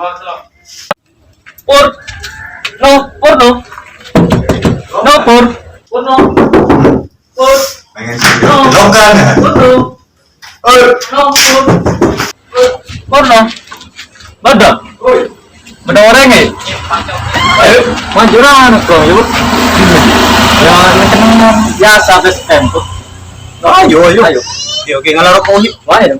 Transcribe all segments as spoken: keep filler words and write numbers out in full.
Pur. No, Pur, no. No, Pur. Pur, no. Pur. Pengen No. Lokan. Pur, no. Oi. No, Pur. Pur, no. Bâdâ. Oi. Bâdâ orèng, è? Ayo. Manjuran, kok, yuk. Ya, ini kan biasa, best tempo. Ayo, ayo. Ayo. Oke, oke, ngalar roko', yuk. Ayo.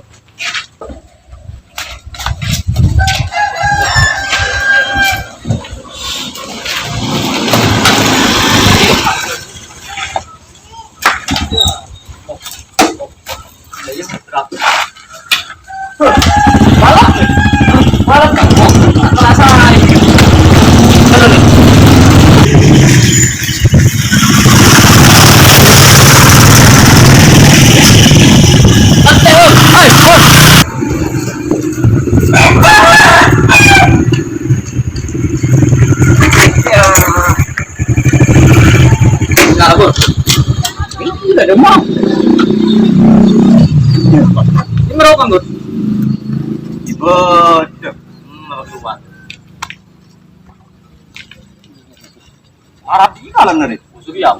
Nah, Bur. Ini udah ada mau. Ini merokok, Bur. Bodoh. Hmm, merokok. Arab ini kalau nari. Surya.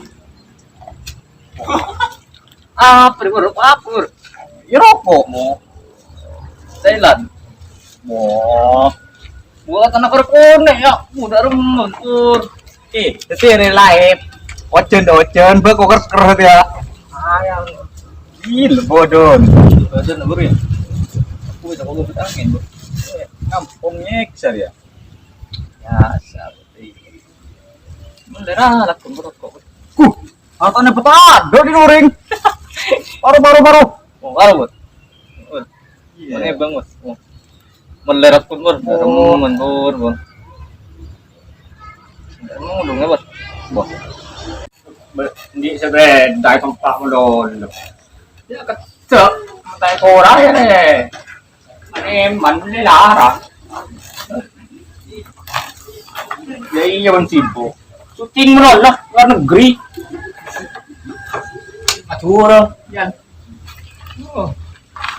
Apa, Bur? Apa, Bur? Ya, roko', mo. Thailand. Mo. Buat anak rokone ya, udah remen, Bur. Eh, tapi ini live. Ojen, ojen, bek kok ker-ker ya. Sayang. Gila, bodoh. Bodoh, Bur, ya. Aku bisa ngomong angin, Bur. Eh, kampung nyeksar ya. Ya, sapi. Mendera laku merokok. Huh, matanya petado di nuring. Paru, paru, paru. Oh, paru, Bur. Bur. Iya. Mana, Bang, Bur? Oh. Melerat pun, Bur. Oh. Temen, Bur, Bur. Temen, Bur. Wah. Be-, di sepeda tempat melon. Ya, kecek. Matai korang ya, nih. Preman ini larang. Ya iya, Bang, sibuk. Syuting mulu lah, luar negeri. Madura, ya. Oh.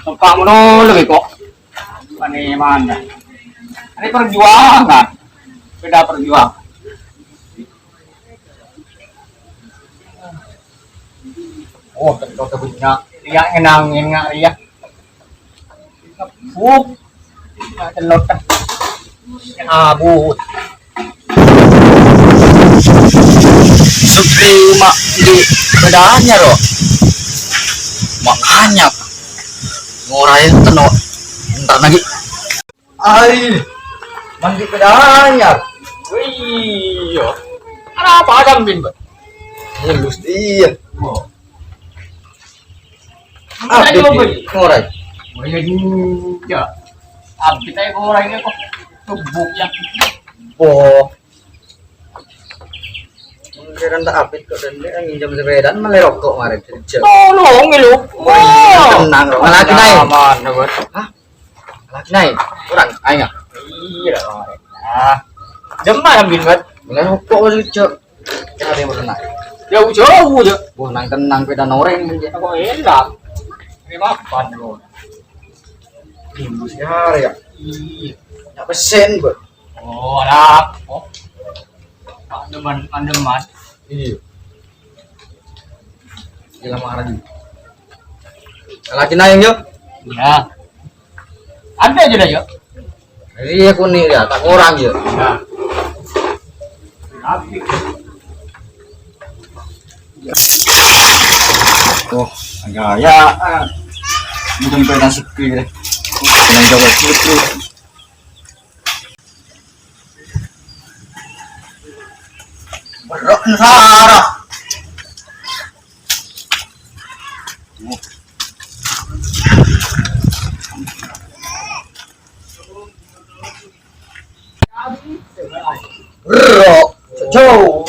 Tempat mulu lagi kok. Preman. Ini perjuangan. Beda perjuangan. Oh, tentu, tentu punya. Iya, enang, enggak, iya. Buk. Nah, telur teh. Abut. Sugri mak di bedanya, ro. Makanya ngorai teno. Entar lagi. Ai, mandi bedanya. Iya. Kenapa ada bin, Bang? Mulus, iya. Oh. Abit, Bang, ngorai. Oh, iya juga. Abit aja ngorai kok. Tubuk ya. Oh. Mungkin tak abit kok dan dia nginjam sepeda, malah rokok kemarin kerja. Tolong lu. Wah, tenang, Ro. Malah lagi naik. Aman, Bang. Hah? Malah lagi naik. Kurang, ayo. Iya, Bang. Ah. Jemma yang bin, Bang. Malah rokok kerja. Kenapa yang pernah? Jauh-jauh aja. Wah, nang tenang, beda noreng aja. Aku enak. Ini mapan, Bro. Imbus ya, ya. Iya. Ya, pesen, Bro. Oh, ada. Oh. Pandeman, pandeman. Iya. Gila, marah juga. Lagi naik, yuk. Iya. Ada aja dah, yuk. Iya, kuning ya, tak kurang ya. Nah. Oh, gaya. Ini sampai nasi kue deh. Yang jawab itu. Berok Nusara. Bro, jauh.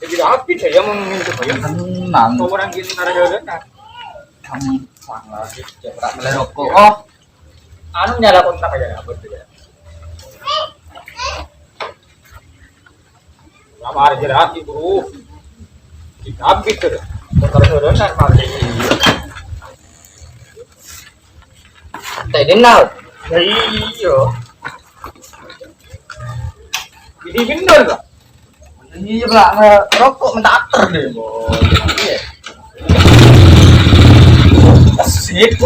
Jadi rapi deh ya, mau minum coba ya. Tenang. Kau orang gini nara jalan, nah. Gampang lagi, coba melai rokok. Oh. Anu nyala kontak aja, apa itu ya? Lama hari jerat itu. Dikabit tuh. Motor soronan mati. Tadi nal. Ya iya. Jadi bener, Pak. Iya, Pak. Ngerokok minta ater deh, Bos. Iya. Sip.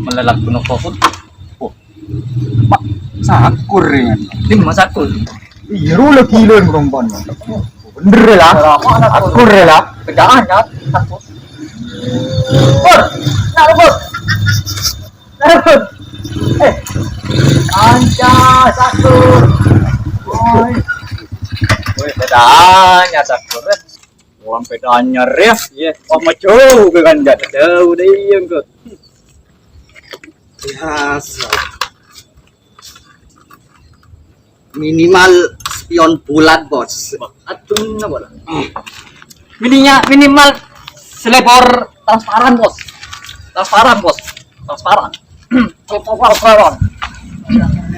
Malelat punapa, Put? Oh. Mak, sakur, ya. Ini Mas Sakur. Iya, ro lagi lo yang rombon. Bener lah. Sakur lah. Jangan, jangan. Sakur. Pur, nah, Pur. Nah, Pur. Eh, anjay, Sakur. Woi. Woi, bedanya Sakur, eh. Wong beda anyar ya. Iya. Wah, maju ke kan nggak tahu deh yang ke. Biasa. Minimal spion bulat, Bos. Aduh, apa lah? Mininya minimal selebor transparan, Bos. Transparan, Bos. Transparan. Transparan.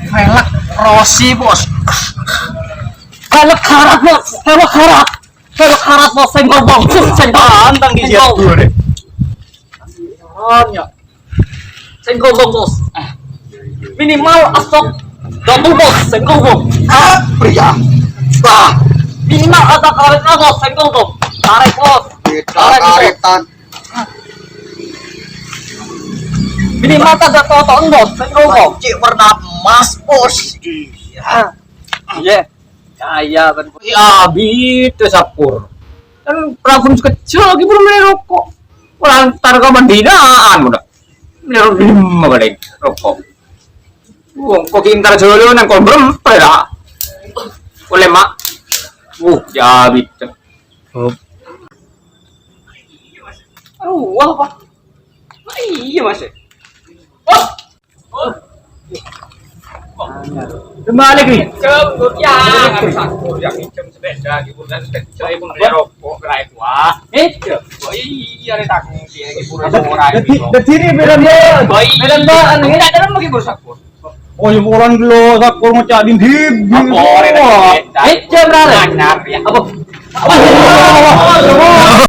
Velg Rossi, Bos. Velg karat, Bos. Velg karat. Velg karat, Bos, sing ngomong, sing ngomong. Tantang di sini dulu deh. Sing ngomong, Bos. Minimal asok double, Bos, sing ngomong. Ah, pria. Bah. Minimal ada karet, Bos, sing ngomong. Karet, Bos. Karet, Bos. Karetan. Minimal ada totoan, Bos, sing ngomong. Cek warna emas, Bos. Iya. Iya. Ya, iya, kan. Ya, gitu, Sakur. Kan pelanggan sekecil lagi belum beli rokok. Lantar ke Mandinaan, udah. Beli lima paling rokok. Wong kok pintar dulu nang kombrem, pada. Oleh mak. Uh, ya, gitu. Oh. Aduh, wah, Pak. Nah, iya, Mas. Oh, Kembali, Ki. Pinjam, Gus, ya, nggak bisa, Gus, ya, pinjam sepeda, gitu, dan sepeda, ibu beli rokok, gerai kuah. Pinjam. Oh, iya, ada tanggung dia, gitu, orang, jadi, gitu. Jadi ini beran dia. Oh, iya. Beran, Pak, anu, ini ada lagi, Gus, aku. Oh, ya, orang dulu, aku ngecak di, di, di. Apa, orang, wah. Pinjam, Ran. Anyar, ya. Apa? Apa?